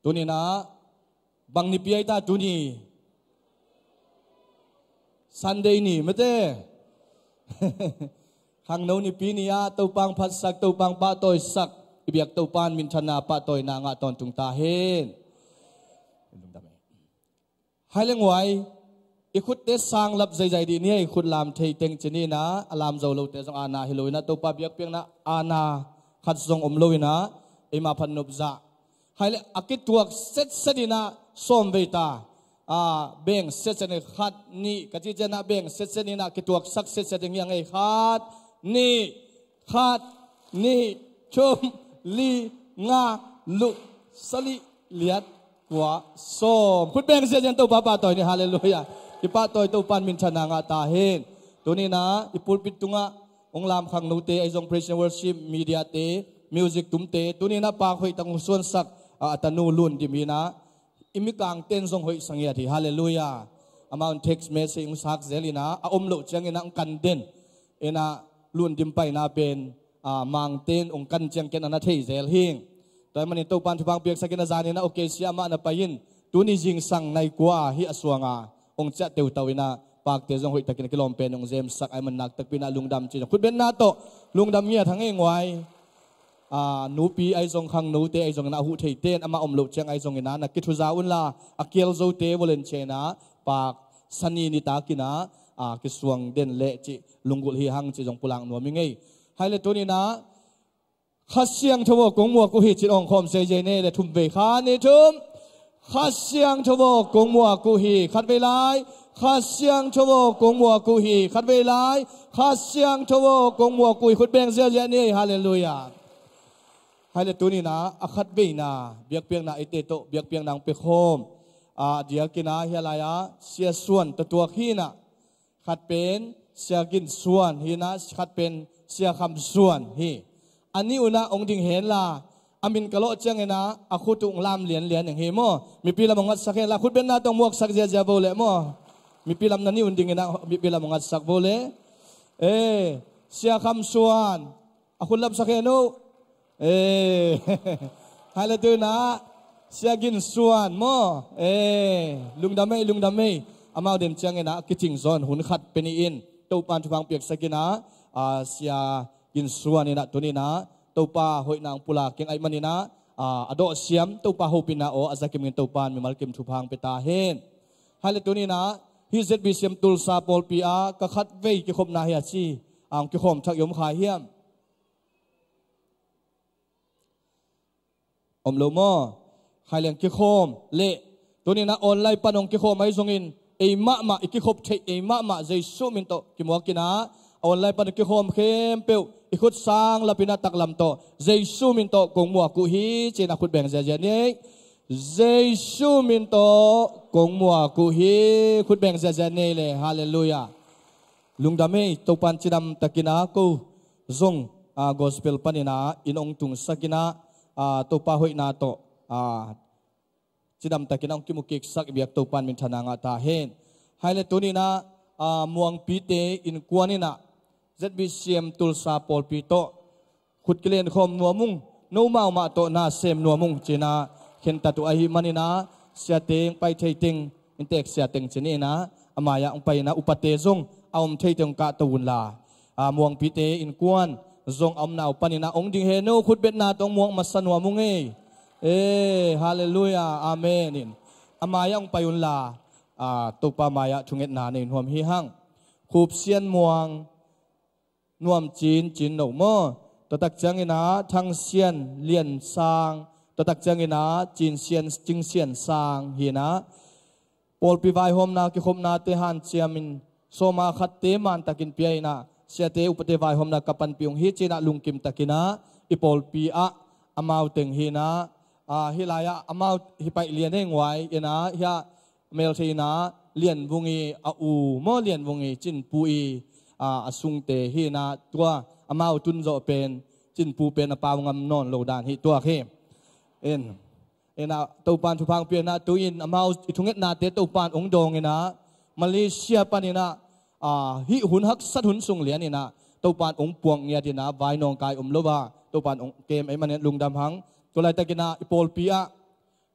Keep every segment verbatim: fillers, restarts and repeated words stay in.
Tuni-in ah bang nipi ahi ta tuni? Sunday ni mate. Khangno nipi ni-ah Topa hong phatsak, Topa hong pahtawisak, i biak Topa in minthanna pahtawina ngah tawntung ta hen. Hai le nguai, i khutte sanglap zeizai dih ni, i khut lam thei teng ci ni-in ah, a lam zo lote zong aana hi lo-in ah, Topa biakpiakna aana khat zong om lo-in ah, eima phat nop zah. Hai le a kituak setset in ah sawm vei ta. A, beng setset in khat, nih, ka ci ciang ah beng setset in ah kituaksak setset ding hi hang ei. Khat, nih, khat, nih, thum, li, nga, luk, sali, liat, kua, sawm. Khut beng ziahziah in Topa pahtawi ni, halleluiah. I pahtawi Topa in minthanna ngah ta hen. Tuni-in ah i pulpit tungah hong lam khangnote, ahi zong praise and worship, media-te, music tumte, tuni-in ah pak hoih tak hong suansak, a, a tanu Lun Dim hi-in ah, i mikangte in zong hoih sa ngiat hi, halleluiah. Amau in text message hong sak zel-in ah, a om loh ciangin ah hong kan den. In ah Lun Dim paina pen, a, Mangte in hong kan ciang ken a na thei zel hi. Tua ahih manin Topa in thupha hong piaksak in, a zanin ah, okay, sia, amah na pai in, tuni zingsang nai kua hi a suang a, hong ciah teutau-in ah, pakte zong hoih takin a kilawm pen hong zemsak ahih manin, nak takpi-in ah lungdam ci-in ah, khutbetna tawh lungdam ngiat hang ei nguai. A, nupi ahi zong, khangnote ahi zongin ah, a huh theite in, amah om loh ciang ahi zongin ah, na kithuza unla, a kial zote volunteer-in ah, pak sani nitakin ah, a, kisuang den leh cih lunggulh hi hang cih zong pulak nuam ing ei. Hai le tuni-in ah, Kha Siangtho aw kong muak uh hi ci-in awngkhawm zeizei ni ei le, thum vei, khat, nih, thum. Kha Siangtho aw kong muak uh hi, khat vei lai. Kha Siangtho aw kong muak uh hi, khat vei lai. Kha Siangtho aw kong muak uh hi, khut beng ziahziah ni ei, halleluiah. Hai le tuni-in ah, a khat veina biakpiakna eite tawh biakpiakna hong pia khawm, a, diakin ah, hia lai-ah Sia Suan tawh tuak hi-in ah, khat pen Sia Gin Suan hi-in ah, khat pen Sia Kham Suan hi. A nih un ah hong ding henla, a min ka lawh ciangin ah, a khut uh hong lam lianlian ing hi maw. Mipi lam hong ngatsak henla, khutbetna tawh hong muaksak ziahziah vo leh maw. Mipi lam na nih un dingin ah, mipi lam hong ngatsak vo leh. Eh, Sia Kham Suan, a khut lapsak hen uh. Eh, hai le tuni-in ah, Sia Gin Suan maw. Eh, lungdam ei, lungdam ei. Amau den ciangin ah kicing zaw-in hun khat pia ni in, Topa in thupha hong piaksak in ah, a, Sia Gin Suan in ah tuni-in ah Topa hoihna hong pulak ing ahih manin ah, a, a dawhsiam Topa hopihna aw, a za kim in Topa in mimal kim thupha hong pia ta hen. Hai le tuni-in ah, hih Z B C M Tulsa pawlpi ah ka khat vei kikhopna hi a ci, a, hong kikhawm thak i om kha hiam? Om lo maw? Khai leng kikhawm leh, tuni-in ah online pan hong kikhawm ahi zongin, ei mahmah i kikhop theih, ei mahmah Jesu min tawh kimuak in ah, online pan kikhawm khempeuh i khut sanglap in ah taklam tawh, Jesu min tawh kong muak uh hi ci-in ah khut beng ziahziah ni ei. Jesu min tawh kong muak uh hi, khut beng ziahziah ni ei le, halleluiah. Lungdam ei, Topa in cidam takin ah ko zong, a, gospel panin ah inn hong tungsak in ah, a, Topa hoihna tawh, a, cidam takin ah hong kimu kiksak i biak Topa in minthanna ngah ta hen. Hai le tuni-in ah, a, Muangpite innkuan in ah Z B C M Tulsa pawlpi tawh khut kilenkhawm nuam ung, nomau mah tawh na sem nuam ung ci-in ah khentat uh ahih manin ah, siate hong pai thei teng, inntek sia teng ci ni in ah, a mai-ah hong pai in ah, upate zong a om thei teng hong kahto unla, a, Muangpite innkuan zong a omna uh panin ah hong ding hen uh, khutbetna tawh hong muak masa nuam ung ei. Eh, halleluiah, amen in. A mai-ah hong pai unla, a, Topa mai-ah thungetna nei nuam hi hang. Khup Sian Muang, Nuam Cin, Cin No maw. Tua tak ciangin ah Thang Sian, Lian Sang. Tua tak ciangin ah Cin Sian, Cing Sian Sang hi in ah, pawlpi vaihawmna kikhopnate hanciamin, sawma khatte man takin pia in ah, siate upate vaihawmna ka panpih ung hi ci-in ah lungkim takin ah i pawlpi ah amau teng hi in ah, a, hih lai-ah amau hi paih lian ei nguai in ah, hiah Melthei in ah Lian Vung i a u maw, Lian Vung i Cin Pu i, a, a sungte hi in ah, tua amau tun zawh pen Cin Pu pen a pau ngam nawn lo dan hi tuak hi. In, in ah Topa in thupha hong pia in ah, tu-in amau i thungetnate Topa in hong dawng in ah, Malaysia panin ah, a, hih hun haksat hun sung lian in ah Topa in hong puak ngiat in ah, vai nawngkai om lo a Topa in hong kem ahih manin lungdam hang. Tua laitakin ah i pawlpi ah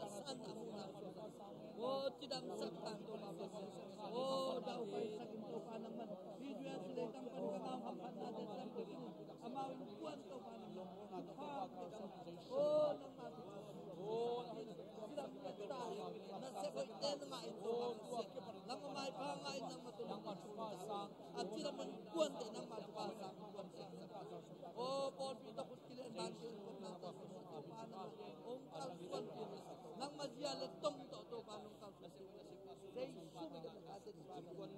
a san a muhna. O cidamsak tan Topa Pasian. O daupai sakin Topa nangman. Hih dui a si leitang pan ka ngau hamphatnate siam kei in. Amau innkuan Topa nangman. Thupha pia in. O nangma thupha. O cidam pia ta in. Nasep hoihte na ngah in Topa Pasian. Nangma maipha ngah in nangma tungah. A cidam innkuante nangma thupha sang innkuante. O pawlpi tawh khut kilian ban kei in Topa nangman. Hong kalsuan pia in. Nangma zia le tong tawh Topa nong kalsuan pia in. Jesu min tawh ka tate Topa nangman.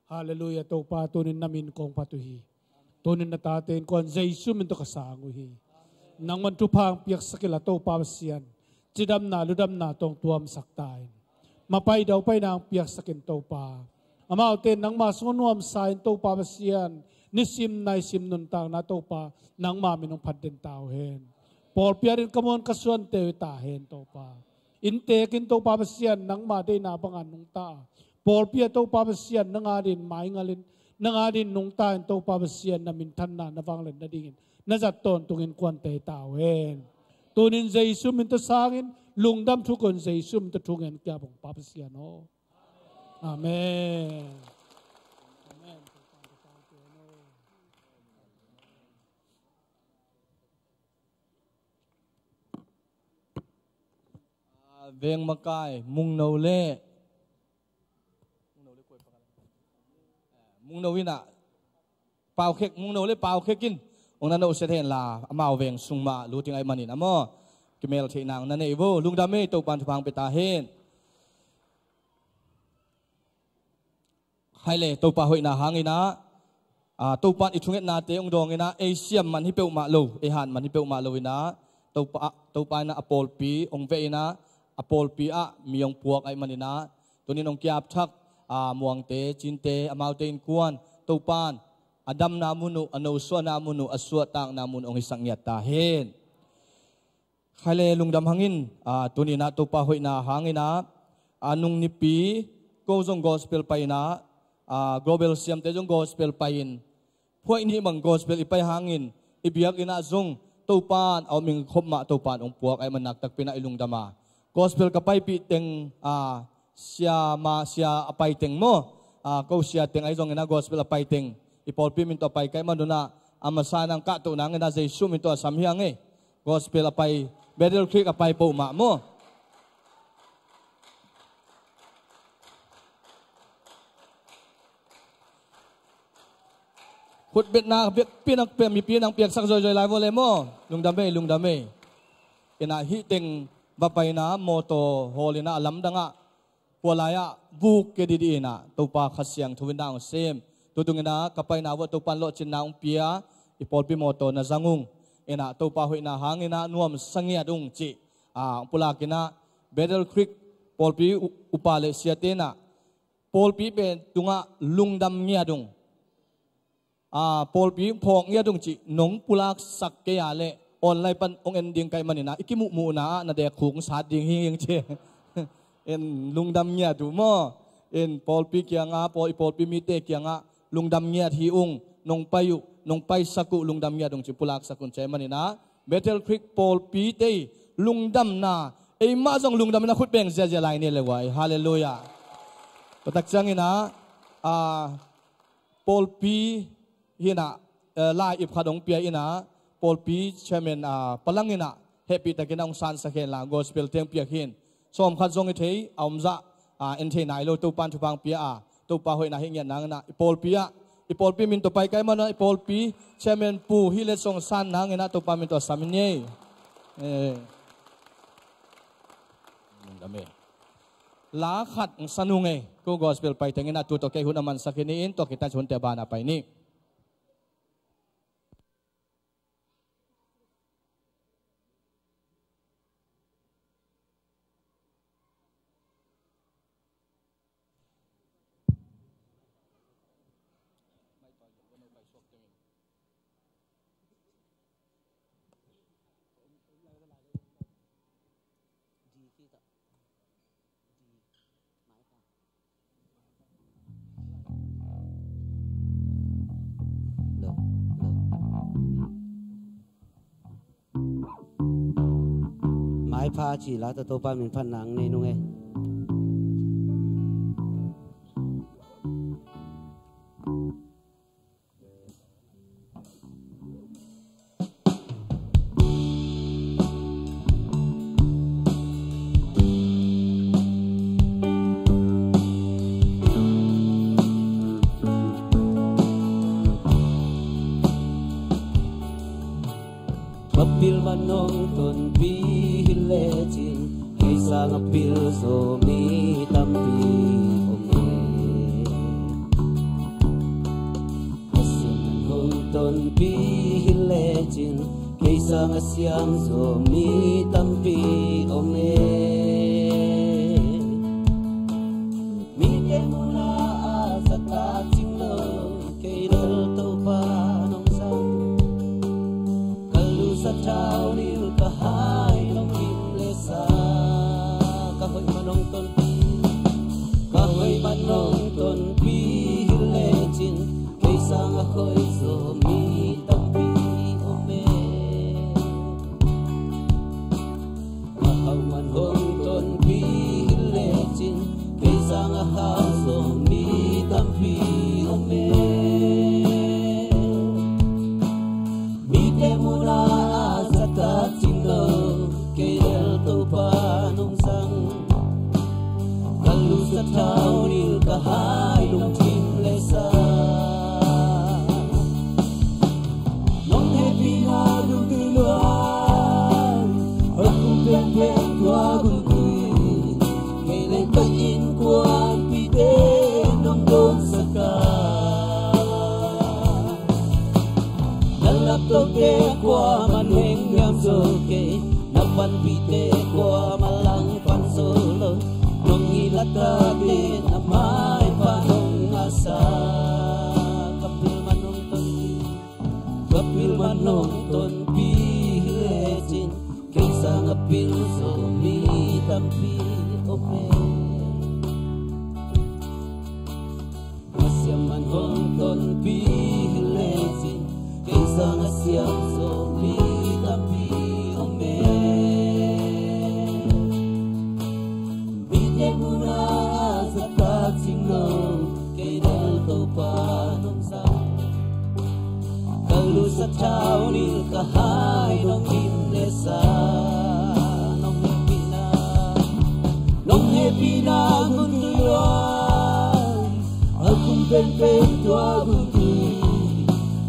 Halleluiah, Topa tunin na min kong phat uh hi. Tunin na tate innkuan Jesu min tawh ka sang uh hi. Nangman thupha hong piaksak inla Topa Pasian. Cidamna, ludamna tawh hong tuamsak ta in. Mapai daupaina hong piaksak in Topa. Amaute nangma sungah nuamsa in Topa Pasian. Nisim naisim nuntakna Topa. Nangma min hong phat den ta uh hen. Pawlpi adingin ka muan ka suante uh hi ta hen Topa. Innteek in Topa Pasian nangma deihna banga nungta. Pawlpi ah Topa Pasian nang adingin maingalin. Nang adingin nungta in Topa Pasian na minthanna na vanglian nadingin. Na zat tawntung innkuante hi ta uh hen. Tunin Jesu min tawh sangin lungdam thuk un Jesu min tawh thu ngen kiap ung Pa Pasian aw. Amen. Amen. Ah, veng makai, Mungno le Mungno in ah Pau Khek, Mungno le Pau Khek in hong na nohsiat henla, amau veng sung mah lut ing ahih manin a maw, kimel theihna hong na nei vo. Lungdam ei, Topa'n thupha hong pia ta hen. Hai le, Topa hoihna hangin ah, ah, Topa'n i thungetnate hong dawngin ah, ei siam man hi peuhmah lo, ei hat man hi peuhmah lo in ah, Topa, Topa in ah a pawlpi hong veh in ah, a pawlpi ah mi hong puak ahih manin ah, tunin hong kiap thak, ah, Muangte, Cinte, amaute innkuan, Topa'n a damna mun uh, a nosuahna mun uh, a suahtakna mun uh hong hisak ngiat ta hen. Khai le lungdam hangin, ah, tuni in ah Topa hoihna hangin ah, a nung nipi, ko zong gospel pai in ah, ah, Global siamte zong gospel pai in, phuaih nih bang gospel i pai hangin, i biakinn ah zong Topa'n a om ing khop mah Topa'n hong puak ahih man nakpi takin ah i lungdam a. Gospel ka paipih teng, ah, sia ma, sia a pai teng maw, ah, ko sia teng ahi zongin ah gospel a pai teng, I pawlpi min tawh a pai ka hih manun ah, a masa in ah kah toh nangin ah Jesu min tawh a sam hi hang e. Gospel a pai, Battle Creek a pai peuhmah maw. Khutbetna vekpi in ah mipi in ah piaksak zoizoi lai vua le maw. Lungdam ei, lungdam ei. In ah hih teng va paina mawtaw hawl in ah a lamdang ah, khua lai-ah vuk kia didi in ah Topa Kha Siangtho in na hong sem. Tutung in ah ka paina vuah Topa in lawhcinna hong pia, i pawlpi mawtaw na zang ung. In ah Topa hoihna hangin ah nuamsa ngiat ung cih, ah, hong pulak in ah Battle Creek pawlpi u-, upa le siate in ah pawlpi pen tungah lungdam ngiat ung. Ah, pawlpi phawk ngiat ung cih nong pulaksak kei a leh online pan hong en ding ka hih manin ah i kimuhmuhna ah na dek khuk hong sat ding hi ing ci. In lungdam ngiat uh maw. In pawlpi kiangah, pawl, i pawlpi mite kiangah lungdam ngiat hi ung, nong pai uh, nong paisak uh lungdam ngiat ung cih pulaksak un ci ahih manin ah Battle Creek pawlpite lungdamna, eimah zong lungdam in ah khut beng ziazia lai ni le guai. Halleluiah. Tua tak ciangin ah, ah, pawlpi hi in ah, eh, lai-ip khat hong pia in ah, pawlpi chairman, ah, palang in ah hehpihtakin ah hong sansak hen la, gospel teng piak hi in. Sawm khat zong hi thei, a om zah, ah, en thei nai lo, Topa in thupha hong pia a, Topa hoihna hih ngiat nangin ah i pawlpi ah, i pawlpi min tawh pai ka hih manun ah i pawlpi chairman Pu Hi Let Song san nangin ah Topa min tawh a sam hi ni ei. Eh. Amen. La khat hong sa nung ei. Ko gospel pai teng in ah tu tawh kei hun a mansak hi ni in, tua khit teh hunte a ban ah pai ni. Maipha ci la tawh Topa min phatna nei nung ei. Ka pil man hong tonpih hi lecin, kei sang a pil zaw mi tampi om e. Ka siam man hong tonpih hi lecin, kei sang a siam zaw mi tampi om e. Mite muhna a zat tak cing lo, kei lel Topa nong sang. Ka lusa thau nil ka hai nong kim le sa. Ka hoih man hong tonpih, ka hoih man hong tonpih hi lecin, kei sang a hoih zaw mi tampi om e. Ka hau man hong tonpih hi lecin, kei sang a hau zaw mi tampi om e. Mite muhna a zat tak cing lo, kei lel Topa nong sang. Ka lusa thau nil ka hai nong kim le sa. Nong hehpihna dungtui luang, a kum pengpeng tua gunpui. Kei le ka innkuanpihte nong dawnsak a, na laptopte kuaman hong niam zo kei, na panpihte kuaman langpang zo lo. Nong it a tate na maipha nong ngahsak. Ka pil man hong tonpih, ka pil man hong tonpih hi lecin, kei sang a pil zaw mi tampi om e. Ka siam man hong tonpih hi lecin, kei sang a siam zaw mi tampi om e. Mite muhna a zat tak cing lo, kei lel Topa nong sang. Sa thau ni ka hai nong in le sa nong hepina, nong hepina gun tui luai. A kum pengpeng tua gun tui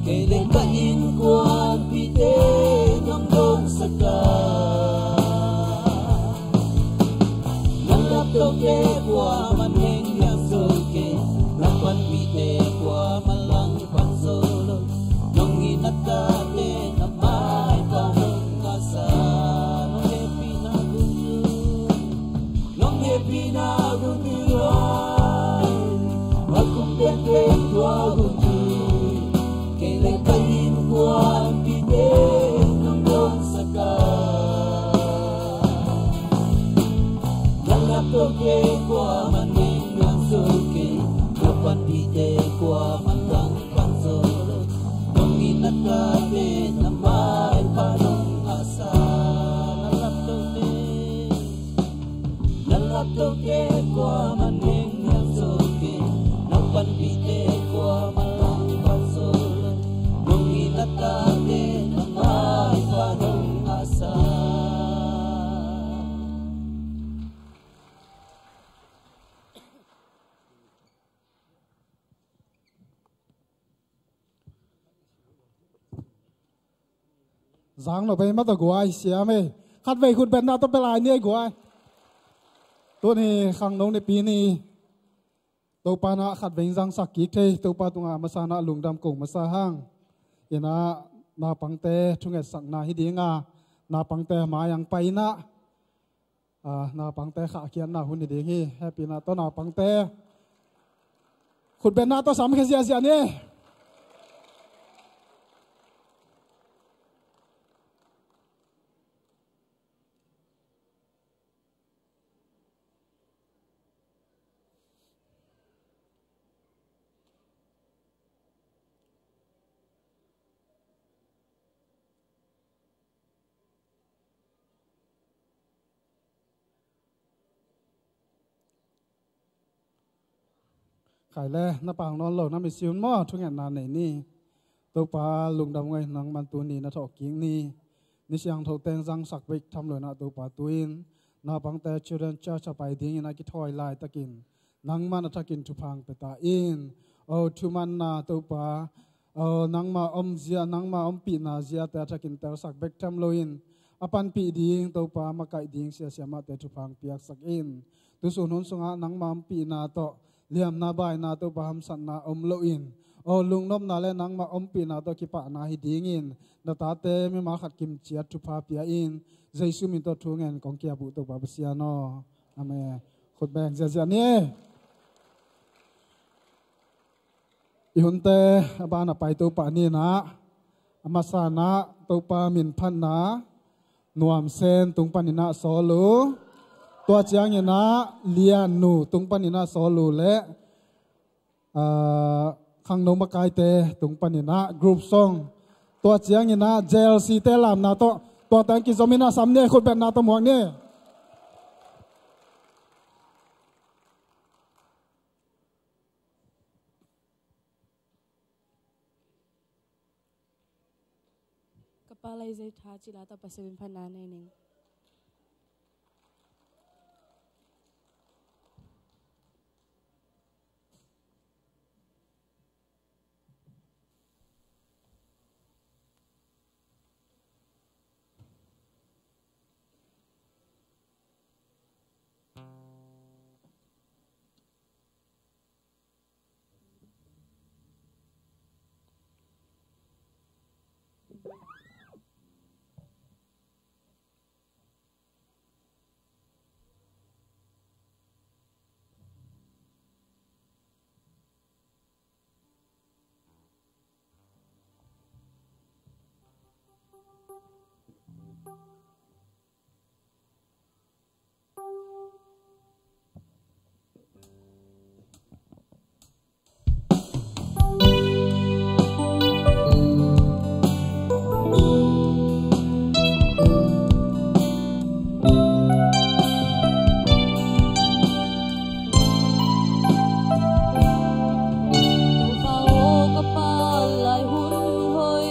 kei le ka innkuanpihte nong dong saka. Na laptote kuaman heng liang zo kei, na panpihte kuaman langpan zo lo. Nong in a tate na maipha nong ngasa, nong hepina gun tui, nong hepina gun tui luai. A kum pengpeng tua gun tui kei le ka innkuanpihte nong dong saka. Na laptote kuaman heng liang zo kei, na panpihte kuaman langpan zo lo. Nong in a tate na maipha nong ngasa. Na laptote, na laptote kuaman heng liang zo kei, na panpihte kuaman langpan zo lo. Nong in a tate na maipha nong ngasa. Zang lo bei mah tawh guai siam ei. Khatvei khutbetna tawh pia lai ni ei guai. Tuni khangno nipi ni. Topa in ah khatvei zangsak kik thei, Topa tungah a masa in ah lungdam ko masa hang. In ah naupangte thungetsakna hi ding a, naupangte mai-ah pai in ah, a, naupangte khahkhiatna hun hi ding hi. Hehpihna tawh naupangte khutbetna tawh samkhia ziahziah ni. Khai le, na pau nawn lo, na misi un maw, thungetna nei ni. Topa lungdam ngei, nangman tuni na thawhkik ni. Ni siangtho teng zangsak bek tham lo in ah Topa tu-in naupangte Children Church a pai dingin a kithawi laitakin nangman a thakin thupha hong pia ta in. O thumanna Topa, o nangma omzia, nangma ompihna ziate a thakin telsak bek tham loin a panpih ding Topa, makaih ding siasia mahte thupha hong piaksak in. Tusun hun sungah nangma ompihna tawh liamna baina Topa hamsatna om loin, o lungnopna le nangma ompihna tawh kipahna hi dingin na tate mimal khat kimciat thupha pia in. Jesu min tawh thu ngen kong kiap uh Topa Pasian aw. Amen. Khut beng ziahziah ni. I hunte a ban a pai Topa ni in ah, a masa in ah Topa min phatna Nuam Sen tung panin ah sawl uh. Tua ciangin ah Lian Nu tung panin ah sawl uh le, ah, khangno makaite tung panin ah group song. Tua ciangin ah J L C te lamna tawh, tua teng kizom in ah sam ni, khutbetna tawh muak ni. Ka Pa Lai Zei Tha cila tawh Pasian min phatna nei ning. Topa aw, ka Pa lai hun hoi.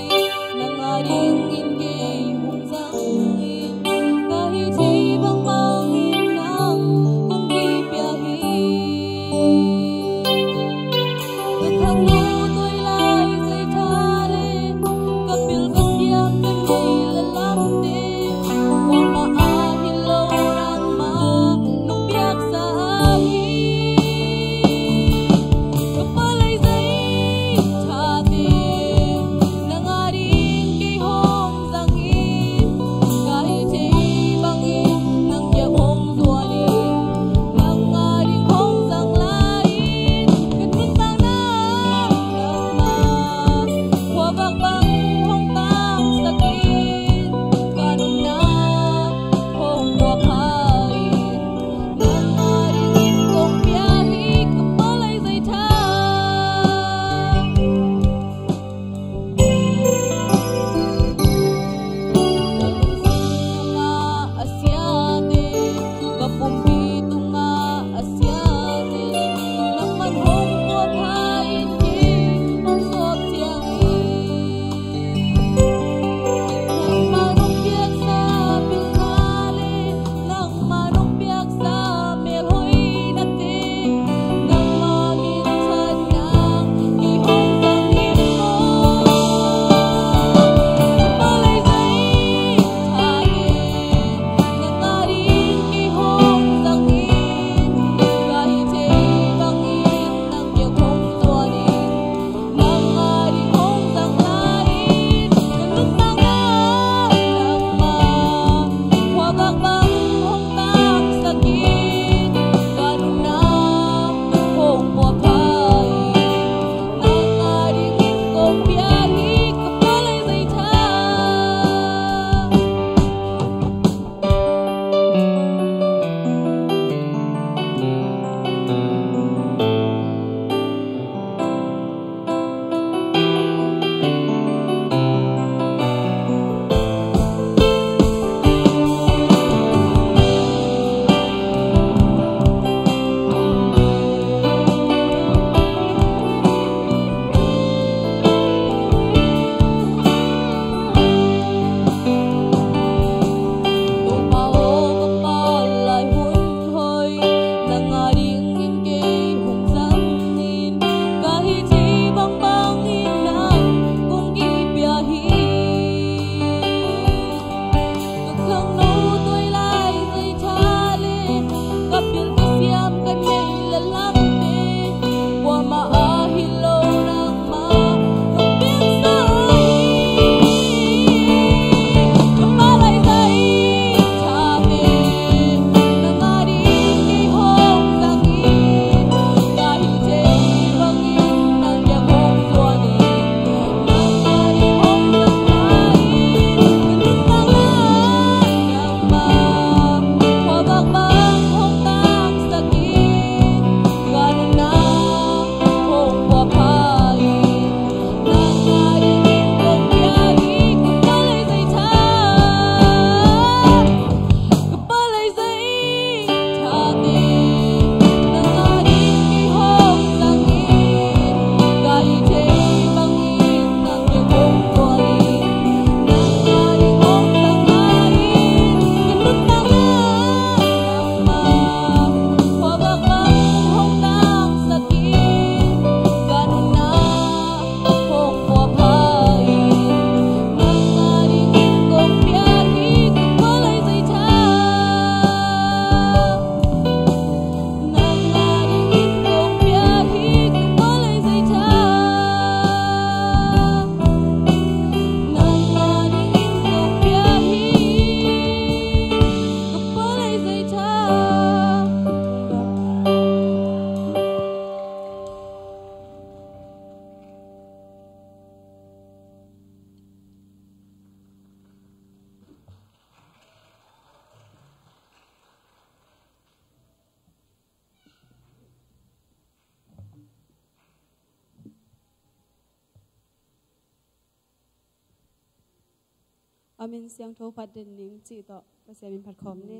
min siangtho phat den ning cih tawh Pasian min phat khawm ni.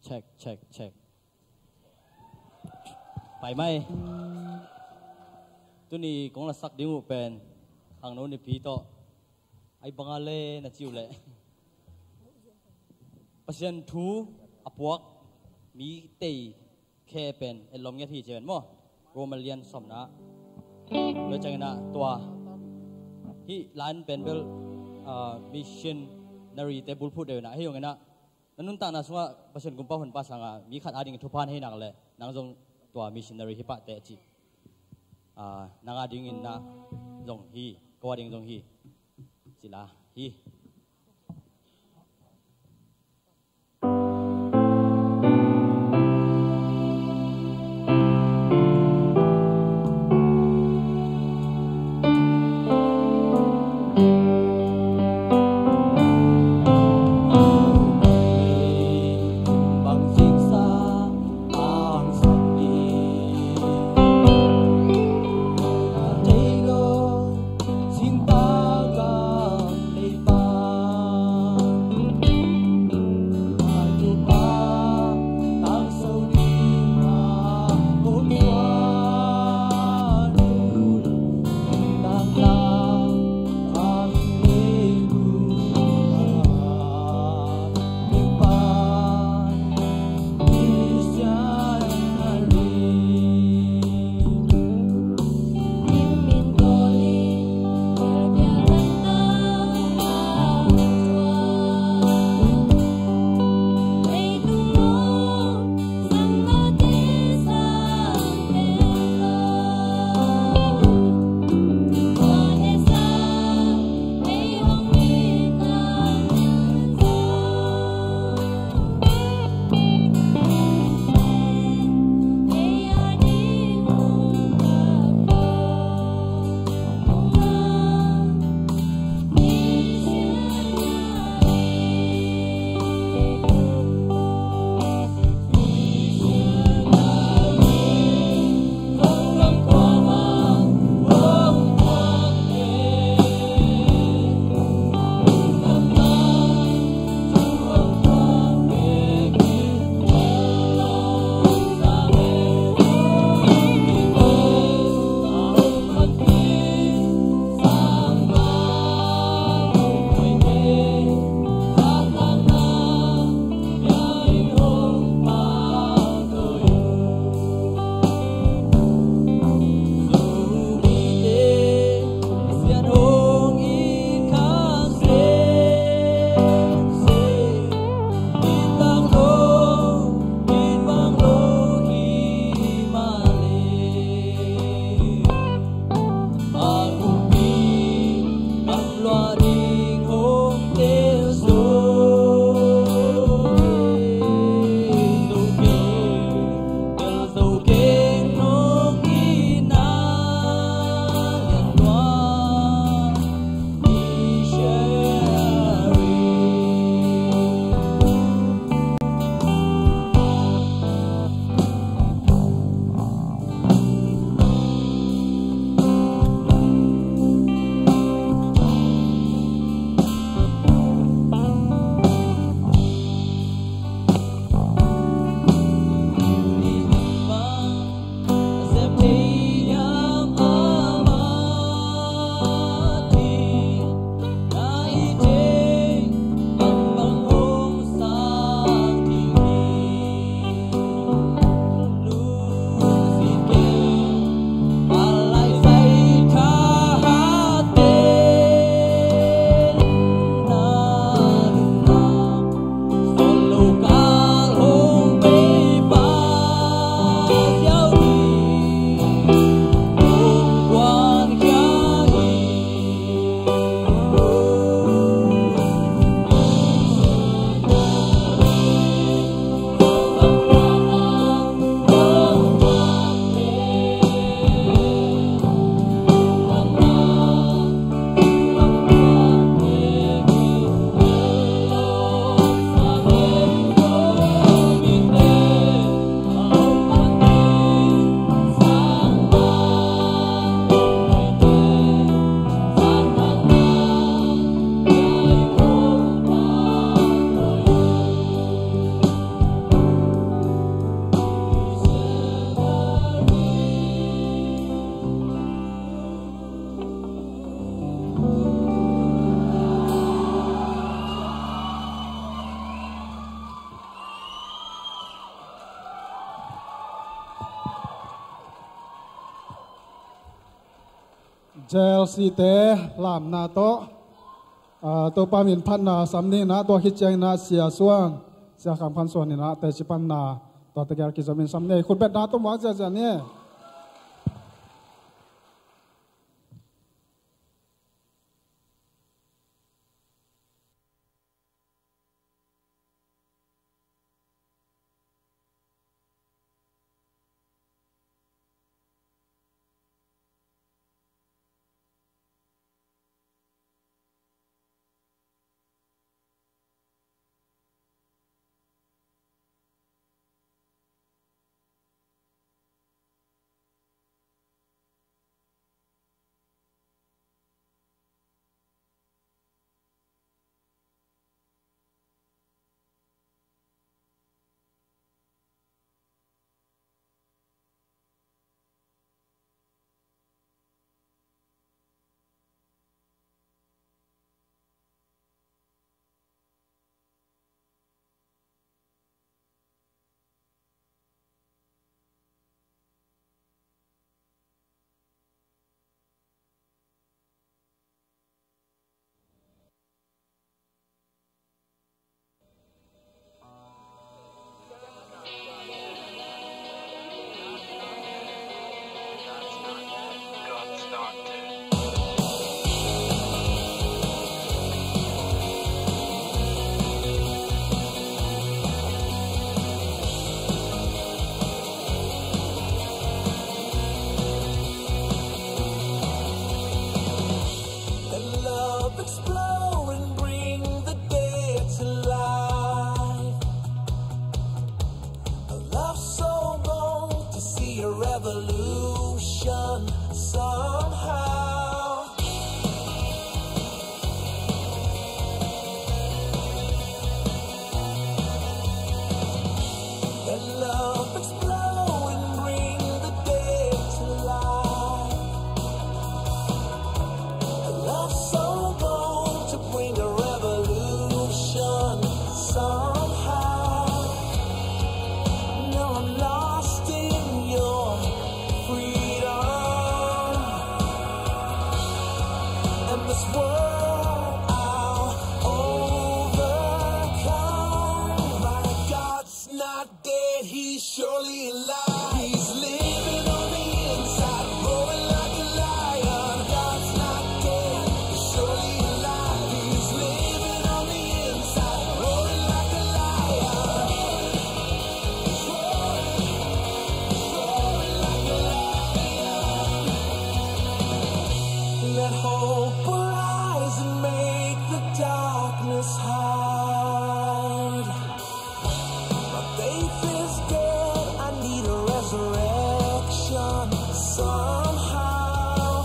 Check, check, check. Pai mai. Tuni kong lasak ding uh pen khangno nipi tawh Ai banga le na ci uh leh Pasian thu a puak mi tei khe pen etlawm ngiat hi ci ven maw. Roma lian sawmna. Tua ciangin ah tua hih lai-in pen bel, ah, missionary te bulphuh deuh in ah, hih zongin ah na nuntakna sungah Pasian kumpa hun pha sangin mi khat ading thupha na hih nak leh nang zong tua missionary hi pah teh ci. Ah, nang adingin na zong hi, ko ading zong hi. Ci la hi. Chelsea te lamna tawh, ah, Topa min phatna sam ni in ah, tua khit ciangin ah Sia Suan, Sia Kham Khan Suan in ah teci panna tua tegel kizomin sam ni. Khut betna tawh muak ziahziah ni. Let love explode and bring the dead to life. A love so bold to see a revolution somehow. Let love explode and bring the dead to life. A love so bold to bring a revolution somehow. Now I'm lost in your freedom. And this world I'll overcome. My God's not dead, he's surely alive. He's living on the inside, roaring like a lion. God's not dead, he's surely alive. He's living on the inside, roaring like a lion. He's roaring, he's roaring like a lion. Let hope arise and make the darkness hide. My faith is dead, I need a resurrection somehow.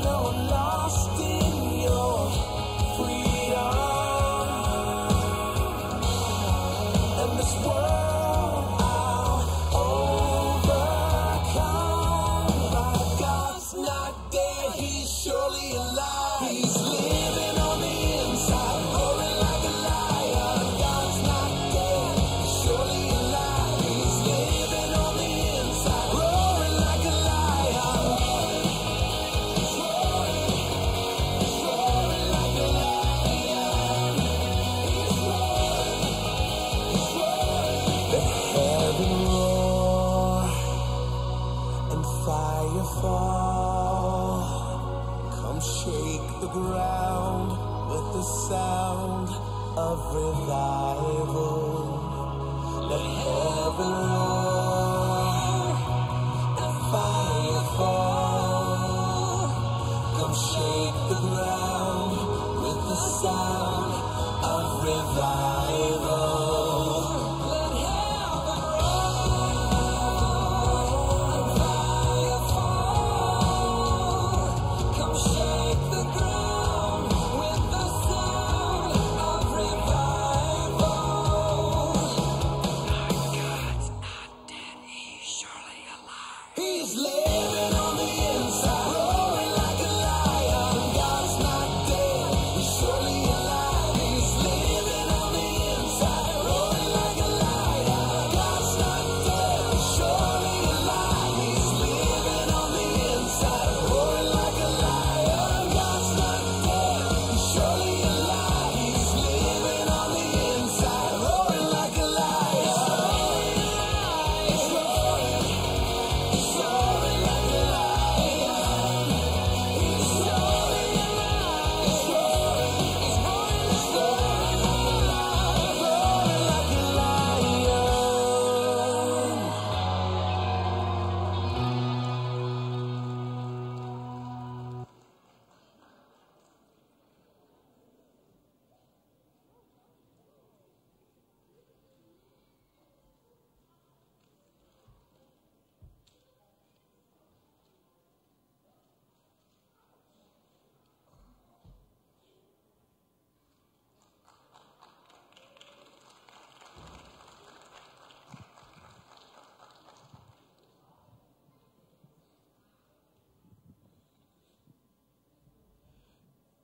Now I'm lost in your freedom. And this world I'll overcome. My God's not dead, he's surely alive. He's living on the inside, roaring like a lion. God's not dead, he's surely alive. He's living on the inside, roaring like a lion. He's roaring, he's roaring like a lion. He's roaring, he's roaring. Let heaven roar and fire fall. Come shake the ground with the sound of revival. Let heaven roar and fire fall. Come shake the ground with the sound of revival. Let heaven roar and fire fall. Come shake the ground with the sound of revival. My God's not dead, he's surely alive. He's living on the inside, roaring like a lion. God's not dead, he's surely alive. He's living on the inside,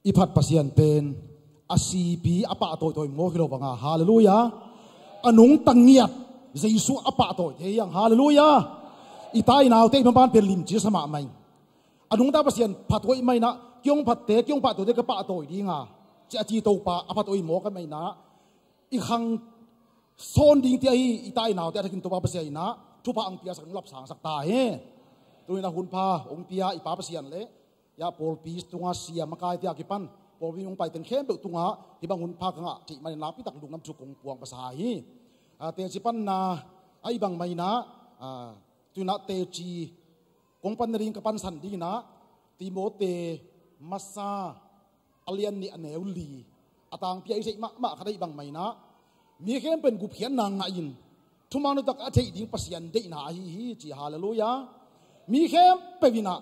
I phat Pasian pen a sipi a pahtawi tawi maw hi lo banga, halleluiah. A nungta ngiat Jesu a pahtawi thei hiang, halleluiah. I ta i naute i maban pen limci sa mahmah ing. A nungta Pasian phat hoih mah inah, kei hong phatte, kei hong pahtawite ka pahtawi dinga, ci a ci Topa a phat hoih maw ka mah inah, i khang sawn ding tia hi. I ta i naute a thakin Topa Pasian inah thupha hong piasak, hong lapsangsak ta hi. Tu inah hunpha hong pia i Pa Pasian le ya pawlpi tunga sia makaite a kipan pawlpi hong paite khempeuh tungah hih bang hunpha ka ngah cih manin lakpitak lungdam thu kong puang pasa hi. A, teci panna ahi bang mah inah, a, tu inah teci kong pan nading ka pansan ding inah Timote masa a lian nih a neu li a tangpi a i theih mahmah khat ahi bang mah inah, mi khempeuh in gupkhiatna ngahin thuman thutak a theih ding Pasian deihna ahi hi, ci, halleluiah. Mi khempeuh inah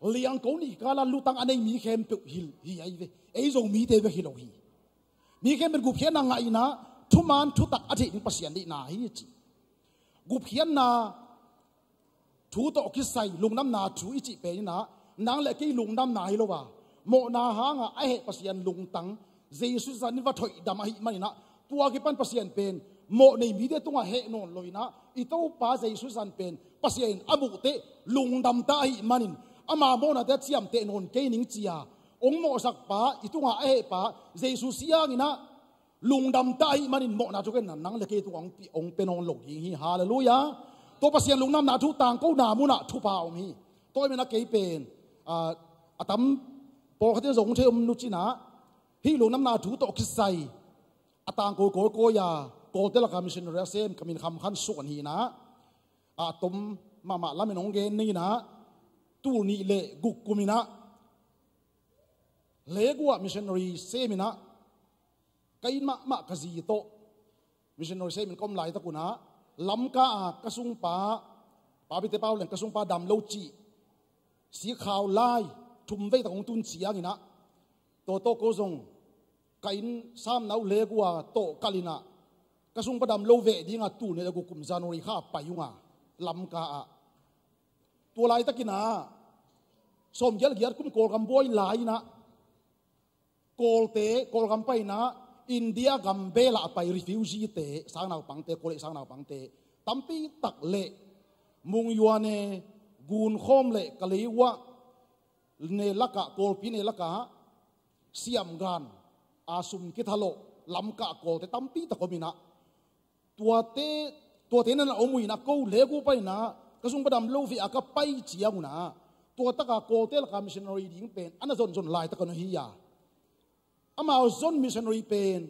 liangko nih kala lutang a nei mi khempeuh hi, hi ahi ve. Ei Zomite bek hi lo hi. Mi khempeuh in gupkhiatna ngah inah thuman thutak a theih ding Pasian deihna ahi, ci. Gupkhiatna thu tawh kisai lungdamna thu i cih pen inah nang le kei lungdamna hi lo a, mawhna hanga a heh Pasian lungtang Jesu Khrist in va thoihdam ahih man inah, tua kipan Pasian pen mawh nei mite tungah heh nawn lo inah, i Topa Jesu Khrist pen Pasian in a muhteh lungdamta ahih manin ama mawhnate a ciamteh nawn kei ning, ci-a hong mawhsakpa, i tungah a hehpa Jesu siang inah lungdamta ahih manin mawhna thu ken nang le kei tungah hong pi, hong pia nawn lo ding hi, halleluiah. Tua Pasian lungdamna thu tangkona munah thupha om hi. Tua ahih manin kei pen, a, a tam pawlkhat in zong thei om nucinah, hih lungdamna thu tawh kisai a tangko kawikawi a Kawlte laka missionary a sem ka min Kham Khan Suk ahi inah, a tom mahmah lamin hong gen ning inah, tul nih le guk kum inah Leguah missionary sem inah, ka inn mahmah ka zi tawh missionary sem in ka om laitak unah, Lamka a ka sungpa, Papite Pau leng ka sungpa dam lo cih sikhau lai thum vei tak hong tun ciang inah, tua tawh ko zong ka inn samna uh Leguah tawh kalh inah, ka sungpa dam lo veh dinga tul nih le guk kum January kha a pai unga, Lamka ah. Tua laitak inah sawmgiat giat kum Kawlgam buai lai inah, Kawlte, Kawlgam pai inah India gam belah a pai refugee-te, sangnaupangte, Kawlei sangnaupangte tampi tak le Mungyua ne, Gunkhawm le Kaleiwa ne lakah, Kawlpi ne lakah siamgan a sum kithalawh Lamka Kawlte tampi tak om inah, tuate, tuate na na om uh inah, ko Leguah pai inah ka sungpa dam lo veh a ka pai ciang unah, tua taka Kawlte laka missionary ding pen a na zonzon laitak uh ahi a. Amau zon missionary pen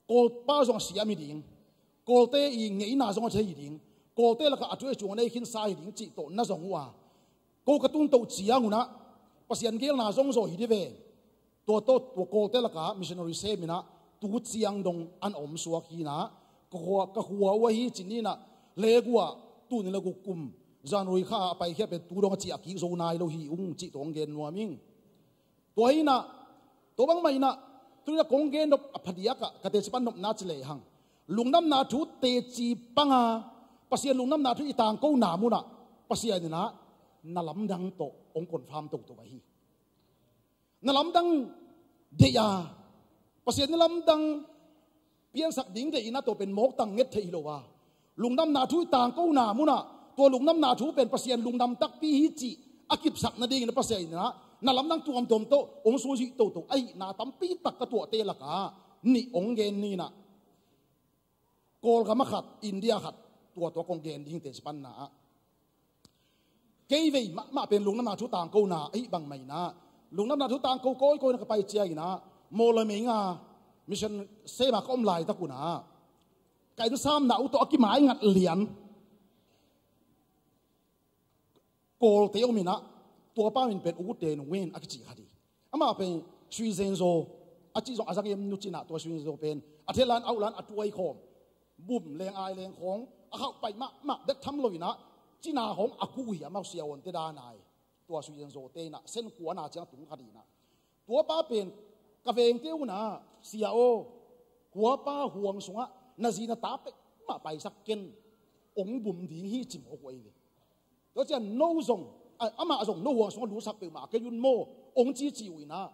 Kawlpa zong a siam hi ding, Kawlte i ngeina zong a thei hi ding, Kawlte lakah a thu a cung a nei khinsa hi ding cih tawh na zong uh a, ko ka tun toh ciang unah Pasian geelna zong zaw hi dih ve. Tua tawh tua Kawlte lakah missionary sem inah tu ciang dong an om suak hi inah, ka khua, ka khua uh ahi ci-in inah, Leguah tul nih le guk kum January kha a paikhiat pen tu dong a ciah kik zo nai lo hi ung cih tawh hong gen nuam ing. Tua hi inah, tua bangmah inah, tu inah kong gen nop a phadiak ah ka teci pan nopna ci lehang, lungdamna thu teci panga Pasian lungdamna thu i tangkona munah Pasian inah na lamdang tawh hong confirm toto ahi. Na lamdang deih a, Pasian na lamdang piansak ding deih inah tua pen mawk tang nget theih hi lo a, lungdamna thu i tangkona munah tua lungdamna thu pen Pasian lungdam takpi hi cih a kipsak nading inah Pasian inah na lamdang tuamtuam tawh hong suzih toto ahihna tampi tak ka tuahte lakah nih hong gen ni inah, Kawlgam ah khat, India khat, tua tua kong gen ding teci panna ah. Kei vei mahmah pen lungdamna thu tangkona ahi bangmah inah, lungdamna thu tangko kawikawi na ka pai ciang inah, Mawlamyine ah mission sem a ka om laitak unah, ka inn samna uh tawh a kimaingat lian Kawlte om inah, tua pa min pen U Ten Win a kici khat hi. Amah pen Sui Zen Zo a cih zong a zang em nucinah, tua Sui Zen Zo pen a thelan auhlan a tuai khawm, bum leng ai leng khawng a khauh pai mahmah bek tham lo inah, cina khawng a kuh uh hi, amau siavuante dan ai. Tua Sui Zen Zote inah sen kuana ciang tung khat hi inah, tua pa pen ka vengte unah, Sia aw, kuapa huang sungah na zi na ta peuhmah paisak ken, hong bum ding hi, ci mawk uh ahi ve. Tua ciang no zong, a, amah zong no huang sungah lutsak peuhmah kei un maw, hong cici uh inah,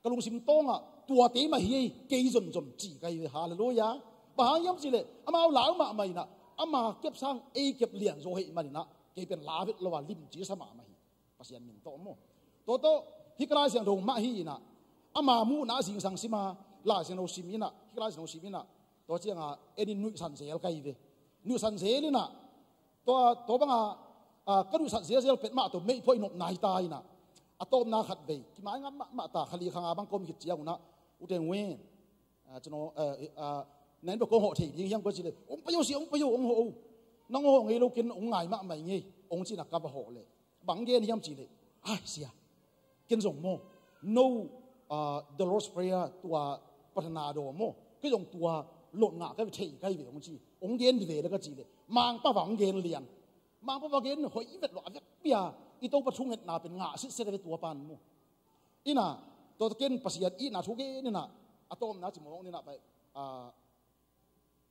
lungsim tawngah tuate mah hi ei, kei zonzon ci ka hi ve. Halleluiah. Bang hang hiam cihleh amau lau mahmah inah, ama kep sang ei kep lianzaw ahih maninah kei pen la vet lo a limci sa mahmah hi. Pasian min tawh maw. Tua tawh hih ka Lai Siangtho mah hi inah, ama muhna a zingsang sim a, Lai Siangtho sim inah, hih ka Lai Siangtho sim inah, tua cianga en in nuihsan zel ka hi ve. Nuihsan zel inah, tua, tua banga, a, ka nuihsan zelzel pet mah tawh meihphuah i nopna hi ta inah, a tawpna khat vei kimaingap mahmah ta, kha li kha nga bang ka om khit ciang unah, U Teng Wen, a, cino, a, a, na inn bek kong hawh thei ding hiam ka cih leh, hong pai o sia, hong pai o, hong hawh o. Nang hong hawh ngei lo, ken hong ngai mahmah ing ei, hong ci inah ka va hawh leh, bang gen hiam cihleh, ai sia, ken zong maw, no, a, the Lord's Prayer, tua pratthana dawm maw, kei zong tua lot ngah ka hi ve, thei ka hi ve, hong ci. Hong gen ve leh ka cih leh, Mangpa va hong gen lian. Mangpa va gen hoih vet lo, a vekpi-a i Topa thungetna pen ngah sitset a ve tua pan maw. Inah, tua tawh ken Pasian itna thu gen inah, a tawpna ci mawk inah pai, a,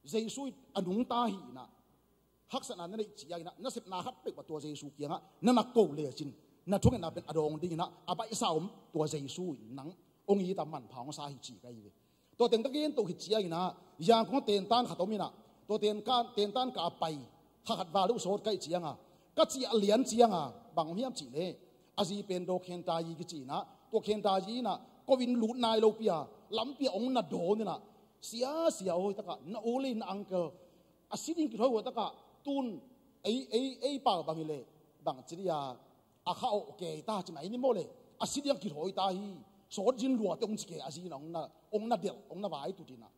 Jesu a nungta hi inah, haksatna na neih ciang inah, na sepna khat peuh ah tua Jesu kiangah na na ko lecin, na thungetna pen a dawng ding inah, a baihsa om tua Jesu in nang hong it a manpha hong sa hi ci ka hi ve. Tua teng ka gen toh khit ciang inah, Yangon tentan khat om inah, tua tentan, tentan ka a pai, kha khat val deuh sawt ka hih cianga, ka ciah lian cianga, bang om hiam cihleh, a zi pen Daw Khen Ta Yi kici inah, tua Khen Ta Yi inah, ko in lut nai lopi-a, lampi-ah hong na dawn inah, sia, sia aw, hi takah, na u le na uncle, a si ding kithawi uh a takah, tun, ei, ei, ei pau bang hileh, bang ci dia, a kha awh kei ta ci mai ni maw leh, a si ding a kithawi ta hi, sawt zin luate hong ci kei a zi inah, hong na, hong na delh, hong na vai tut inah.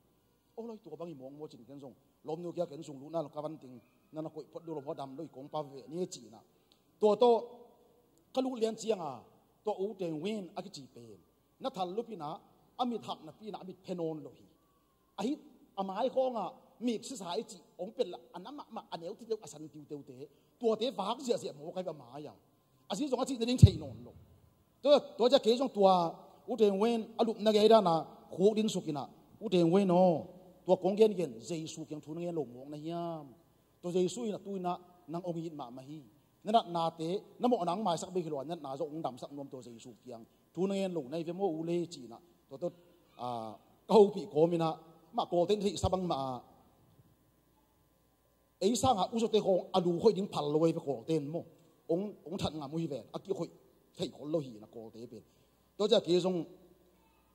Aw lai, tua bang hi mawkmawk cin ken zong lawmnu kia ken sung lutna lo ka van ting, na na koih phot duh lo maw, dam lo hi, kong pau veve ni ci inah. Tua tawh ka lut lian cianga, tua U Teng Wen a kici pen na thal lup inah, a mit hak napi inah, a mit phe nawn lo hi. Ahi, a mai khawngah mik sisa i cih hong pet lah, a na mahmah, a neu tiuteu, a san tiuteute, tuate vak ziahziah mawk a hi ve a mai-a. A zi zong a cih nading thei nawn lo. Tua, tua ciah kei zong tua U Teng Wen a lupna gei dana khuk din suk inah, U Teng Wen aw, tua kong gengen Jesu kiang thu na ngen lo mawk na hiam? Tua Jesu inah tu inah nang hong it mahmah hi. Na natnate, na mawhna hong maisak bek hi lo a, na natna zong hong damsak nuam tua Jesu kiang thu na ngen lo na hi ve maw u le ci inah. Tua tawh, a, ka hopih kawm inah, mah Kawlte in theihsa bangmah a, ei sangah u zawte khawng a lu khoih ding phal lo ahi ve Kawlte in maw. Hong, hong that ngam uh hi ven, a kikhoih thei khol lo hi inah Kawlte pen. Tua ciah kei zong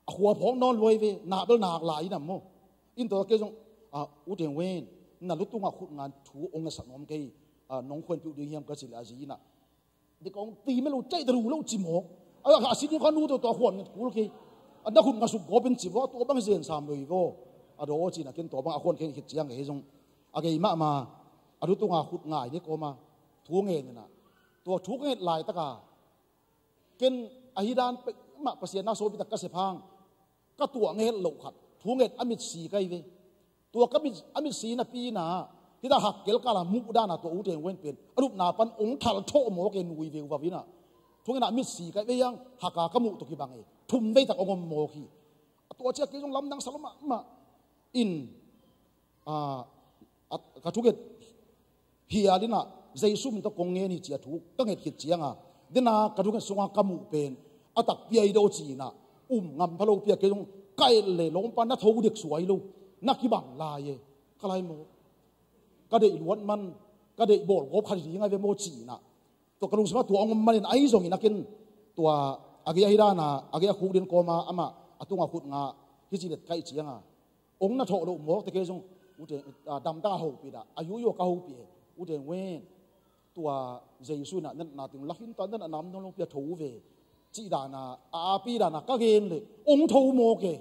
a khua phawk nawn lo ahi ve, nak bel nak lai inah maw. In tua kei zong, a, U Teng Wen, na lu tungah khut nga thu hong ngetsak nuam kei, a, nong khuanpih uh ding hiam ka cih leh a zi inah, dek hong ti mel uh, caih ta lu lo ci mawk. A, a si ding kha nu tawh tua khuan nget kul kei. A na khut nga suk gawp in ci mawk, tua bang hi zen sam lo hi vaw. A daw ci inah ken tua bang a khuan kei khit ciang kei zong, a gei mahmah, a lu tunga khut ngai ni kawma thu ngen inah, tua thu ka nget laitaka, ken ahi dan peuhmah Pasian na sawpi tak ka sep hang, ka tuah nget loh khat thu nget a mitsi ka hi ve. Tua ka mit, a mitsi napi inah, hita hak kelkala muh dana tua U Teng Wen pen a lupna pan hong thal thawh mawk e, nui veuvau inah. Thu ngetna mitsi ka hi ve, hiang haka ka muh tawh kibang e, thum vei tak hong om mawk hi. A tua ciah kei zong lamdang sa lo mahmah in, a, a, ka thunget hial inah, Jesu min tawh kong ngen hi ci-a thu ka nget khit cianga, dena ka thunget sunga ka muh pen a takpi ahi daw ci inah, um ngam pha lopi-a kei zong ka et leh lawmpa na tho dek suai lo, na kibang lai e. Ka lai maw, ka deih luat man, ka deih bawlgawp khat hi ding ahi ve maw ci inah. Tua ka lungsimah tua hong om manin ahi zongin a ken tua a gei ahi dana, a gei a khuk din kawma amah a tunga khut nga hi ci let ka hih cianga, hong na thawh loh mawk teh kei zong, U Teng, a, damtak a hopih dah, a yuyu ka hopih e, U Teng Wen, tua Jesu inah na natna teng lakhin ta, na natna om nawn lopi-a tho ve, cih dana, a api dana ka gen leh hong tho mawk e.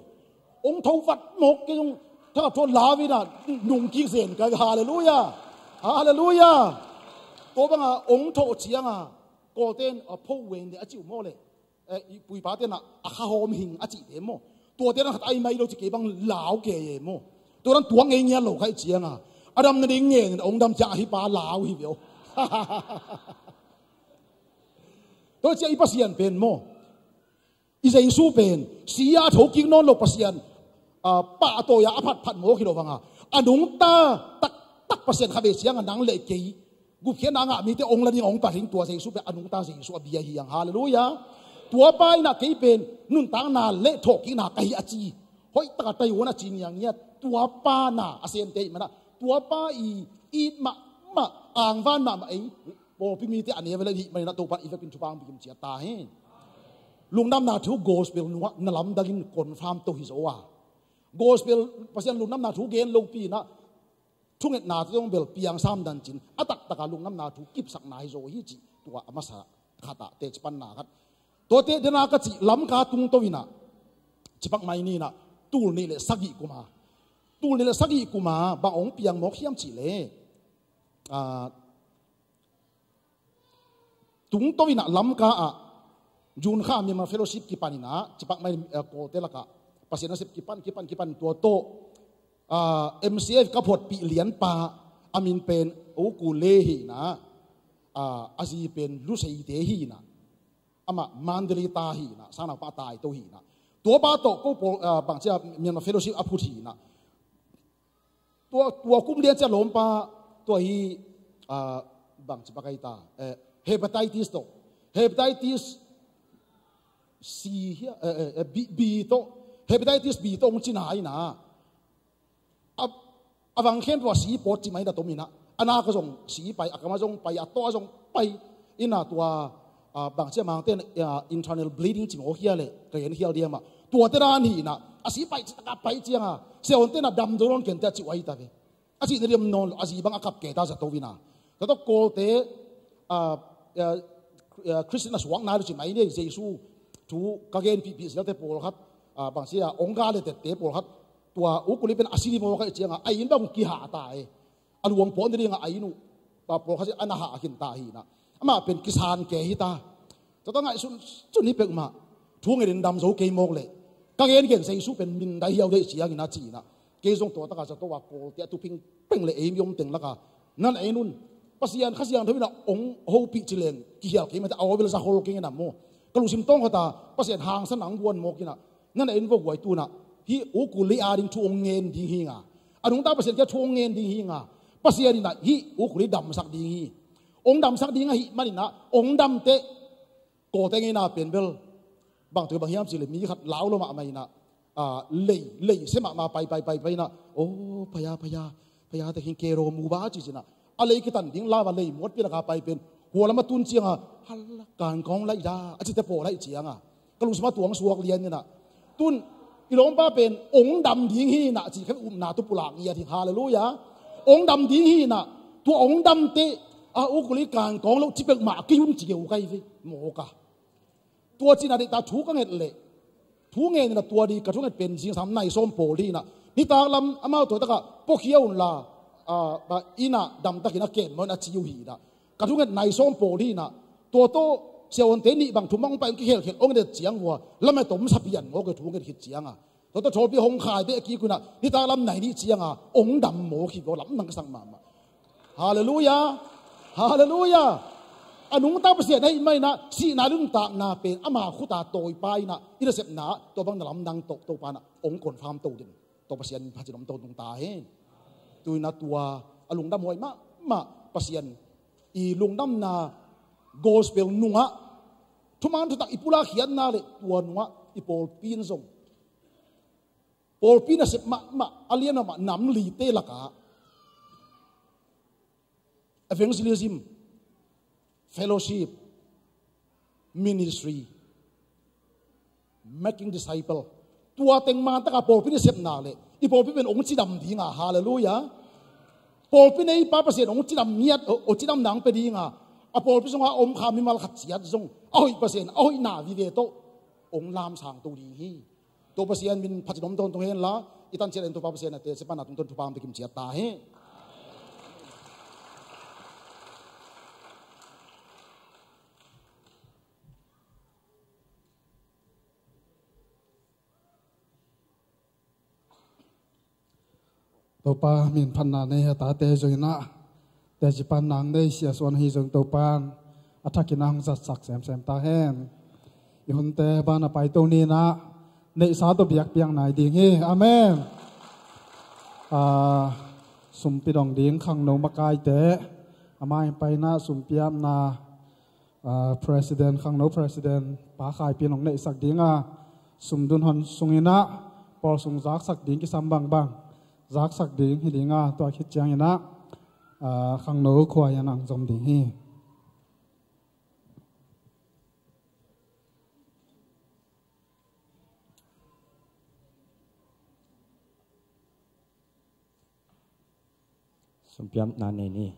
Hong tho vat mawk, kei zong thakhat thawn lau inah nungkik zen ka hi. Halleluiah. Halleluiah. Tua banga hong thawh cianga Kawlte in, a, pho wen de a cih uh maw leh, eh, i pu i pate inah a kha hawm hing a cihte maw. Tuate dan khat ai mai lo ci kei bang lau kei e maw. Tua dan tuak ngei ngiat lo ka hih cianga, a dam nading ngen inah hong dam ciang ahi pa lau hi ve aw. Tua ciah i Pasian pen maw, i Jesu pen si-a thokik nawn lo Pasian, a, pahtawi-a a phatphat mawk hi lo banga, a nungta taktak Pasian kha ve cianga nang le kei gupkhiatna a ngah mite hong la ding, hong pal ding, tua Jesu pen a nungta Jesu a bia hi hang. Halleluiah. Tuapa in ah kei pen nuntakna le thawhkikna ka hi a ci. Hoih taka tai huan a ci ngiangiat. Tuapa na a semte ih manah, tuapa i it mahmah, angvan mahmah ei pawlpi mite a neu a le hih maninah Topan i vekin thupha hong pia kim ciat ta hen. Lungdamna thu gospel nungah na lamdangin confirm to hi zo a, gospel Pasian lungdamna thu gen lopi inah thungetna te zong bel piang sam dancin a taktaka lungdamna thu kipsakna hi zo hi cih tua a masa khatah teci panna khat. Tuate dena ka cih Lamka tungto inah cipak mai ninah tul nih le sagih kuma, tul nih le sagih kuma bang hong piang mawk hiam cih le, ah, tungto inah Lamka ah June kha Myanmar Fellowship kipan inah cipak mai, eh, Kawlte lakah Pasian nasep kipan kipan kipan tua tawh, ah, M C F ka phuatpih lianpa a min pen U Ku Le hi inah, ah, a zi pen Luseite hi inah, amah Mandalay ta hi inah, sanaupa a taito hi inah, tuapa tawh ko pawl, ah, bangcia Myanmar Fellowship a phut hi inah, tua, tua kum lian cia lawmpa tua hi, ah, bangci pakai ta, eh, hepatitis tawh, hepatitis C hi a, eh, eh, eh, B, B tawh, hepatitis B tawh hong cina inah, a, a vang khen tua si pawt ci mai na tom inah, a naka zong si pai, a kama zong pai, a tawh a zong pai inah tua, ah, bangcia Mangte in, ah, internal bleeding ci mawk hia le ka gen khial diam ah, tuate dan hi inah, a si pai citaka pai cianga siaonte na damdaw nawn kente a ci uai ta ve. A cihna diam nawn lo, a zi bang a kap keta zato inah. Zato Kawlte, ah, ah, ah, Christian a suak nai lo ci mai ni, Jesu thu ka genpihpih siate pawlkhat, ah, bangsia ong ga le tette pawlkhat tua U Ku Le pen a si ni mawk a ih cianga a inn bang kihah ta e. A luang pawh ni dinga a inn uh, ah, pawlkhat a na hah khin ta hi inah. Amah pen kisan ke hi ta. Tua ta ngaihsun cun hi peuhmah thu ngenin dam zo kei mawk leh ka gengen Jesu pen min dai hiau deih ciangin a ci inah, kei zong tua taka zato a Kawlte a tu pingpeng le ei mi om teng laka nan ei nun. Pasian Kha Siangtho inah ong hopih ci leng kihial kei mate a awbel za hol kei ngenam maw? Ka lungsim tawng khata Pasian hangsan ang buan mawk inah nan ei nun vo guai tunah hih U Ku Le a ding thu ong ngen ding hi nga, a nungta Pasian kia thu ong ngen ding hi nga, Pasian inah hih U Ku Le damsak ding hi. Ong damsak ding ahih maninah ong damteh Kawlte ngeina pen bel bang tua bang hiam cih le mi khat lau lo mahmah inah, ah, lei, lei se mahmah pai, pai, pai, pai inah, oh, paya, paya, paya te hin kero mu ba ci cinah, a lei kitan ding lava lei muat pilaka pai pen hua lama tun cianga, hala kan kong laih da a cite paw laih cianga ka lungsima tuang suak lian inah, tun i lawmpa pen ong dam ding hi inah ci kha upna tu pulak ngiat hi. Halleluiah. Ong dam ding hi inah, tua ong damteh a U Ku Le kan kong lo ci peuhmah kei un ci keu kai ve mawka. Tua cinah deihta thu ka nget leh thu ngen inah tua di ka thunget pen zingsam nai sawm pawl hi inah, nitak lam amau tua takah puakhia unla, ah, ba inah damtakin a ken maw inah a ci uh hi inah, ka thunget nai sawm pawl hi inah, tua tawh siaonte nih bang thumang pai ong kikhelkhel ong det ciang vua lamet om sapian mawk e thu nget khit cianga. Tua tawh thawlpi hong khai beh kik unah nitak lam nai nih cianga ong dam mawk hi vua lamdang ka sak mahmah. Halleluiah. Halleluiah. A nungta Pasian ahih maninah sihna le nuntakna pen ama khuta tawipa inah i nasepna ah tua bang na lamdang tawh Topa inah ong confirm to ding. Tua Pasian phatin om to nungta hen. Tu inah tua a lungdam huai mahmah Pasian i lungdamna gospel nungah thuman thutak i pulak khiatna le tua nungah i pawlpi in zong pawlpi nasep mahmah a lian mahmah nam lite lakah evangelism, fellowship, ministry, making disciple, tua teng mantaka pawlpi nasepna le i pawlpi pen ong cidam dinga. Halleluiah. Pawlpi neipa Pasian ong cidam ngiat, ong cidam nang pe dinga, a pawlpi sunga om kha mimal khat ciat zong a hoih Pasian a hoihna vive tawh ong lamsang to ding hi. Tua Pasian min phatin om tawntung henla i tanciat en Topa Pasian a teci panna tungtawn thupha hong pia kim ciat ta hi. Topa min phatna nei a tate zong inah teci panna nei siasuan hi zong Topan a thakin a hong zatsak semsem ta hen. I hunte bana paito ninah neihsa tawh biakpiak nai ding hi. Amen. Ah, sumpi dong ding khangno makaite a mai painah sumpiapna, ah, president, khangno president a khaipin hong neihsak ding a, sumdun hon sungin ah pawl sung zaksak ding kisam bangbang zaksak ding hi ding a, tua khit ciangin ah, ah, khangno khua in ah hong zom ding hi. Sumpiamna nei ni.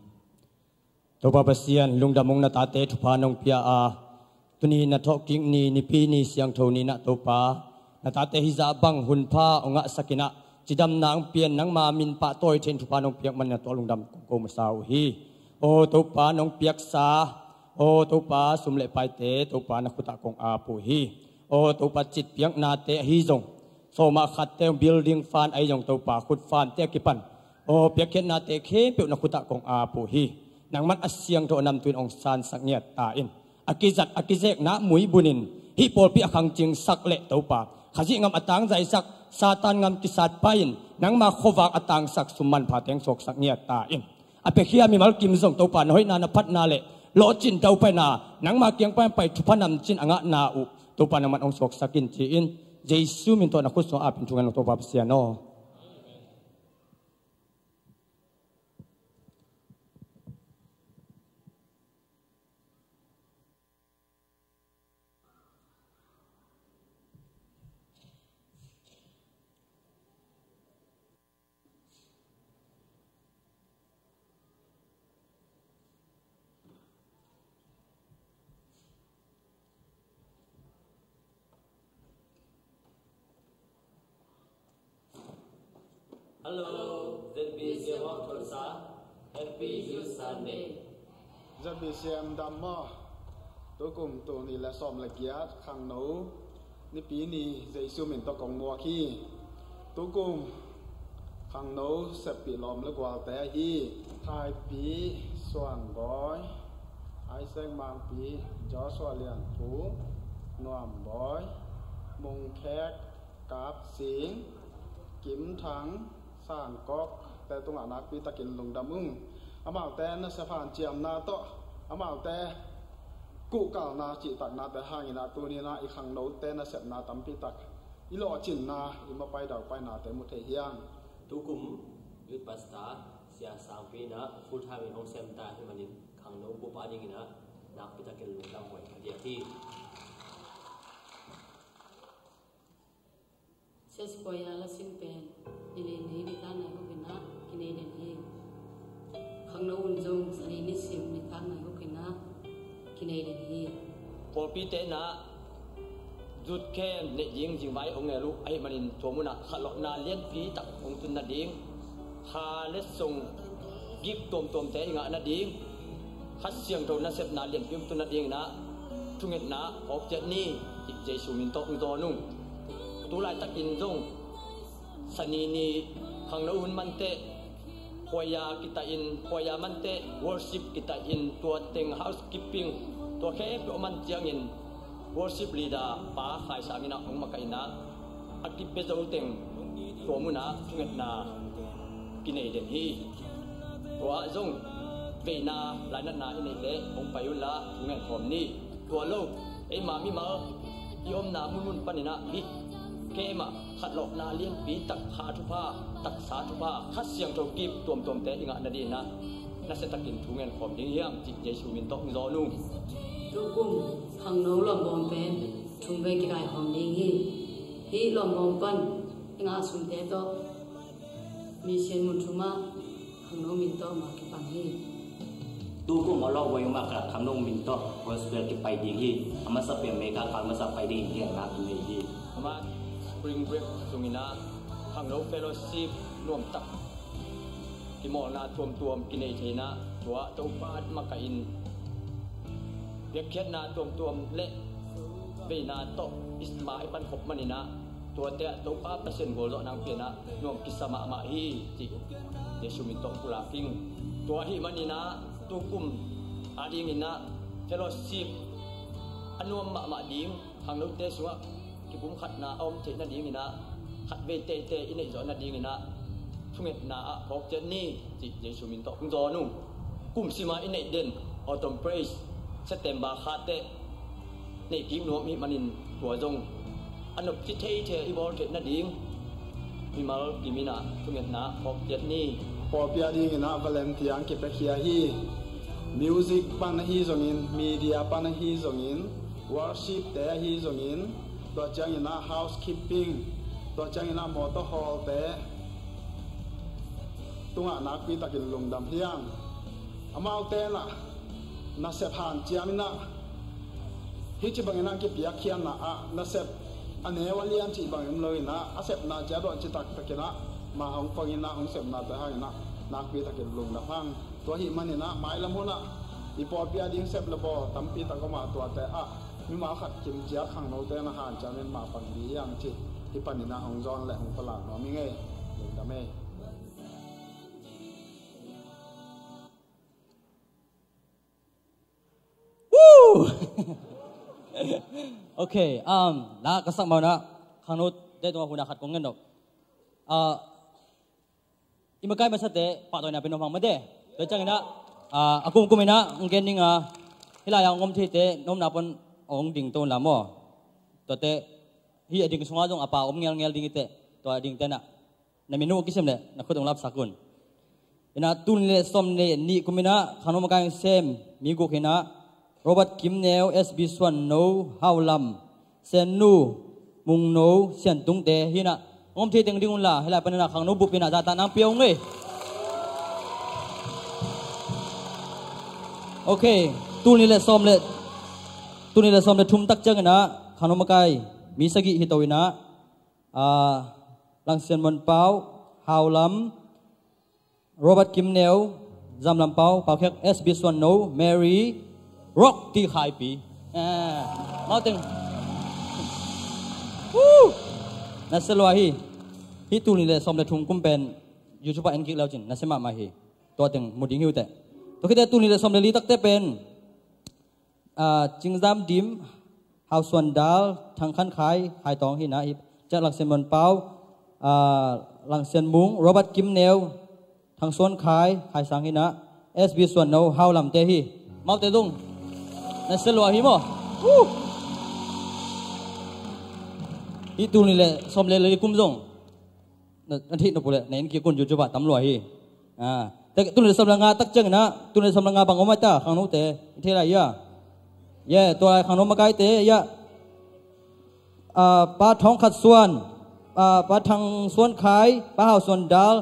Topa Pasian, lungdam ung, na tate thupha nong pia a, tuni na thawhkik ni, nipi ni siangtho ni-in ah Topa, na tate hizah bang hunpha hong ngahsak in ah, cidamna hong pia-in, nangma min pahtawi thei-in thupha nong piak manin na tawh lungdam kong ko masa uh hi. Aw Topa, nong piaksa, aw Topa, sum le paite Topa na khut ah kong ap uh hi. Aw Topa, citpiaknate ahi zong, sawma khatte, building fund ahi zong Topa, khut fund-te a kipan, aw piakkhiatnate khempeuh na khut ah kong ap uh hi. Nangman a siangtho a namtui-in hong sansak ngiat ta in. A kizat a kizekna muibun in hih pawlpi a khangcingsak leh Topa, Khazih ngam a tangzaisak, Satan ngam kisat pai-in, nangma khuavak a tangsak sum manphate hong suaksak ngiat ta in. A piakhia mimal kim zong Topa, na hoihna, na phatna le lawhcin daupaina, nangma kiang pan pai thupha namcin a ngahna uh Topa, nangman hong suaksak in ci-in, Jesu min tawh na khut sungah ap-in thungen lo Topa Pasian aw. Hello, Z B C M of Tulsa. Happy Youth Sunday. Z B C M dam maw? Tukum tul nih le sawm le giat khangno nipi ni Jesu min tawh kong muak hi. Tukum khangno seppih lawm le gualte ahi Thaipi Suan Bawi, Isaac Mangpi, Joshua Lian Phu, Nuam Bawi, Mung Khek, Kap Sing, Kim Thang, Sang Kok te tungah nakpi takin lungdam ung. Amaute nasep hanciamna tawh, amaute kuhkalna cihtaknate hangin ah tuni-in ah i khangnote nasepna tampi tak, i lawhcinna, i mapai daupainate mu thei hi hang. Tukum Youth Pastor Sia Sangpi in ah full time in hong sem ta ahih manin khangno bup adingin ah nakpi takin lungdam huai ka diak hi. Sesquire la sim pen, nileh ni nitak nai hukin ah kinei den hi. Khangno hun zong sani nisim nitak nai hukin ah kinei den hi. Pawlpite in ah zut khem neih ding zingvai hong ngen uh ahih manin tua munah khatlawhna lianpi tak hong tun nading, kha le song gik tuamtuamte i ngah nading, Kha Siangtho nasepna lianpi hong tun nadingin ah thungetna phawk ciat ni, cih Jesu min tawh hong zawn ung. Tulaitakin zong sani ni khangno hun manteh, khuaya kitah in, khuaya manteh worship kitah in, tua teng housekeeping, tua khempeuh a man ciangin worship leader Pa Khai Sang in ah hong makaihna a kipia zo teng tua munah thungetna kinei den hi. Tua ah zong veina lainatna i neih leh hong pai unla thungen khawm ni. Tua lo, eima mimal i omna munmun panin ah mi kemah khatlawhna lianpi tak, kha thupha, taksa thupha, Kha Siangtho gift tuamtuamte i ngah nadingin ah nasia takin thungen khawm ding hiam, cih Jesu min tawh hong zawn ung. Tukum khangno lawmbawm pen thum vei kikai khawm ding hi. Hih lawmbawm pan i ngah sumte tawh mission mun thum ah khangno min tawh mah kipan hi. Tukum a lawh voi mah ka khangno min tawh gospel kipai ding hi. A masa pen Mega khal masa pai ding hi, a ngak nei hi. Amah spring break sungin ah khangno fellowship nuamtak, kimawlna tuamtuam kinei thei in ah, tua Topa makaih in biakkhiatna tuamtuam le veina tawh i ma i pan khop manin ah, tuate ah Topa Pasian gualzawhna hong pia in ah nuam kisa mahmah hi, cih Jesu min tawh pulak ing. Tua ahih manin ah tukum adingin ah fellowship a nuam mahmah ding, khangnote sungah kipumkhatna a om theih nadingin ah, khatvei teitei i neih zawh nadingin ah thungetna ah phawk ciat ni, cih Jesu min tawh hong zawn ung. Kum sima i neih den Autumn Praise, September kha teh Neih kik nuam i hih manin tua zong a nopci theithei i bawl theih nading mimal kim in ah thungetna phawk ciat ni. Pawlpi a dingin ah volunteer ang kipekhia hi. Music pan ahi zongin, media pan ahi zongin, worship te ahi zongin, tua ciangin ah housekeeping, tua ciangin ah motor hawl te tungah nakpi takin lungdam hi ang. Amaute in ah nasep hanciam in ah hih ci bangin ah kipiakkhiatna ah nasep a neu a lian cih bangin lo in ah a sepna ciat dawh citak takin ah mah hong pang in ah hong sepna te hangin ah nakpi takin lungdam hang. Tua hih manin ah mailam hun ah i pawlpi a ding sep le bawl tampi tak om a, tuate ah mimal khat kim ciat khangnote na hanciam in mah pang dih hi ang ci hih panin ah hong zawn le hong palak nuam hi ngei. Lungdam ei. Woo! Okay, um, na ka sak mau na khangno te tungah hun a khat kong ngen dok. Uh, i makai masate pahtawina pe nuam hang mate. Tua ciangin ah, uh, a kumkum in ah hong gen ding a, hih lai-a hong om theite na omna pan hong ding to un la maw. Tuate hih a ding sungah zong a pa om ngelngel ding hi teh, tua a ding te na na minu kisim le na khut hong lapsak un. In ah tul nih le sawm le nih kum in ah khangno makai sem mi guk hi in ah Robert Kimneu, S B Suanno, Haulam, Sennu, Mungno, Siantungte hi in ah hong om thei teng ding un la, hih lai panin ah khangno bup in ah zahtakna hong pia ung ei. Okay, tul nih le sawm le, tul nih le sawm le thum tak ciangin ah khangno makai mi sagih hi to in ah, ah, Langsian Muan Pau, Haulam, Robert Kimneu, Zamlam Pau, Pau Khek, S B Suanno, Mary, Rock Ti Khaipi. Ah, mau teng. Woo! Na sia lua hi. Hih tul nih le sawm le thum kum pen YouTube ah en kik leu cin na sia mahmah hi. Tua teng mu ding hi uh teh. Tua khit teh tul nih le sawm le li takte pen, ah, Cingzam Dim, Hau Suan Dal, Thang Khan Khai, Khai Tawng hi in ah, hih ciang Langsian Muan Pau, ah, Langsian Mung, Robert Kimneu, Thang Suan Khai, Khai Sang hi in ah, S B Suanno, Haulam te hi. Amaute zong na sia lua hi maw. Woo! Hih tul nih le sawm le li kum zong na, na theih nop uh leh na en kik un, YouTube ah tam lua hi. Ah, tek, tul nih le sawm le nga tak ciangin ah, tul nih le sawm le nga bang om ai ta khangnote i thei lai ia. Yeah, tua lai khangno makaite ia. Ah, Pa Thawng Khat Suan, ah, Pa Thang Suan Khai, Pa Hau Suan Dal,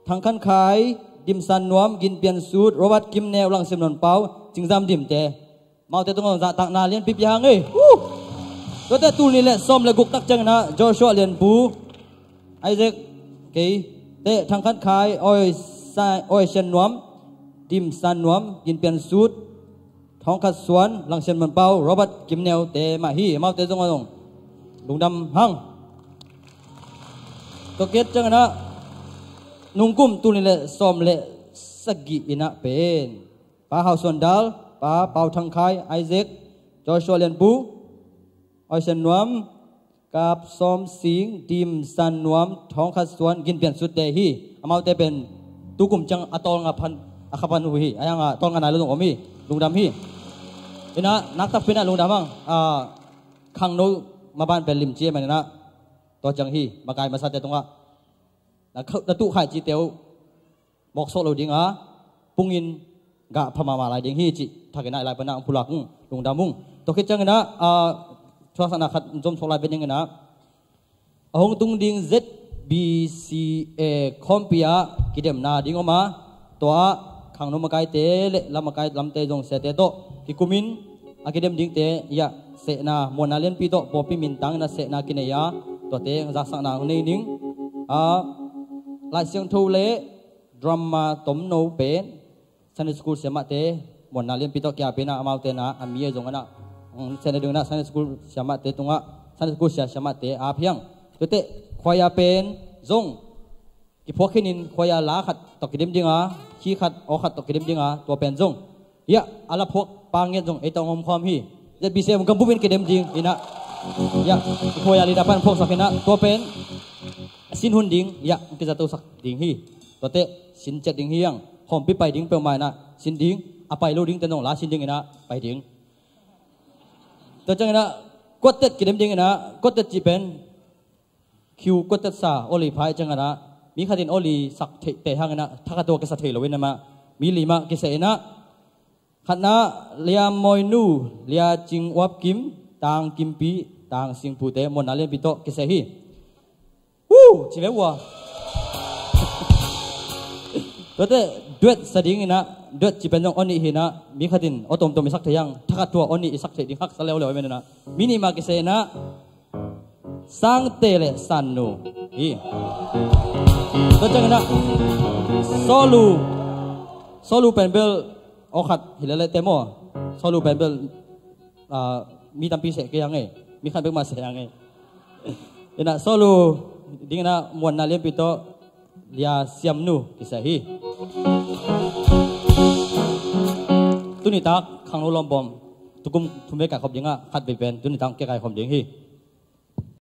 Thang Khan Khai, Dim San Nuam, Gin Pian Sut, Robert Kimneu, Langsian Muan Pau, Cingzam Dim te. Amaute tungah zahtakna lianpi pia hang ei. Woo! Tuate tul nih le sawm le guk tak ciangin ah Joshua Lianpu, Isaac, kei, te, Thang Khan Khai, Oi Sa-, Oi Sian Nuam, Dim San Nuam, Gin Pian Sut, Thawng Khat Suan, Langsian Muan Pau, Robert Kimneu te mah hi. Amaute zong a zong lungdam hang. Tua khit ciangin ah nungkum tul nih le sawm le sagih in ah pen Pa Hau Suan Dal, Pa Pau Thang Khai, Isaac, Joshua Lianpu, Oi Sian Nuam, Kap Sawm Sing, Dim San Nuam, Thawng Khat Suan, Gin Pian Sut te hi. Amaute pen tukum ciang a tawlnga pan, a kha pan uh hi. A yang a tawlnga nai lo zong om hi. Lungdam hi. In ah nakpi takin ah lungdam hang. Ah, khangno maban pen limci ahih manin ah tua ciang hi. Makai masate tungah na kha-, na tuh khaici te uh mawk sawh lo ding a, pungin gah pha mahmah lai ding hi cih thakin ah i lai panin ah hong pulak ung, lungdam ung. Tua khit ciangin ah, ah, thuaksakna khat zom suak lai ve ning in ah, a hong tung ding Z B C A khawmpi ah kidemna ding om a, tua ah khangno makaite le la makai lamte zong siate tawh kikumin a kidem dingte ia sehna, muanna lianpi tawh pawlpi mintang in ah sehna kinei a, tuate zaksakna hong nei ning. Ah, Lai Siangtho le drama tomno pen Sunday school siamahte muanna lianpi tawh kia pen ah, amaute in ah a mi a zong in ah, mm, siate ding in ah Sunday school siamahte tungah, Sunday school sia siamahte a phiang. Tuate choir pen zong kiphuak khin in choir la khat tawh kidem ding a, key khat, aw khat tawh kidem ding a, tua pen zong ia a la phuak pa ngiat zong ei tawh hong om khawm hi. Z B C A gam bup in kidem ding in ah, ia, choir leader pan phuaksak in ah, tua pen sin hun ding ia hong kizatosak ding hi. Tuate sin ciat ding hi hang. Khawmpi pai ding peuhmah in ah sin ding, a pai lo dingte zong la sin ding in ah pai ding. Tua ciangin ah quartet kidem dingin ah, quartet cih pen kiu quartet sa, Oli phai ciangin ah, mi khatin Oli sak theih teh hangin ah thakhat tua kisa thei lo in amah, mi li mah kiseh in ah, khatna Lia Moinu, Lia Cing Uap Kim, Tang Kimpi, Tang Singpute muanna lianpi tawh kiseh hi. Woo! Ci ve ua. Tuate duet sa dingin ah, duet cih pen zong aw nih hi in ah, mi khatin aw tomtom i sak thei hang, thakhat tua aw nih i sak thei ding haksa leuleu hi men in ah, mi nih mah kiseh in ah, Sangte le Sannu hi. Tua ciangin ah solo, solo pen bel aw khat hi lele te maw. Solo pen bel, ah, mi tampi seh kei hang e, mi khat bek mah seh hang e. In ah solo dingin ah muanna lianpi tawh Lia Siamnu kiseh hi. Tuni tak khangno lawmbawm tukum thum vei kai khop ding ah, khat vei pen tuni tak kia kai khop ding hi.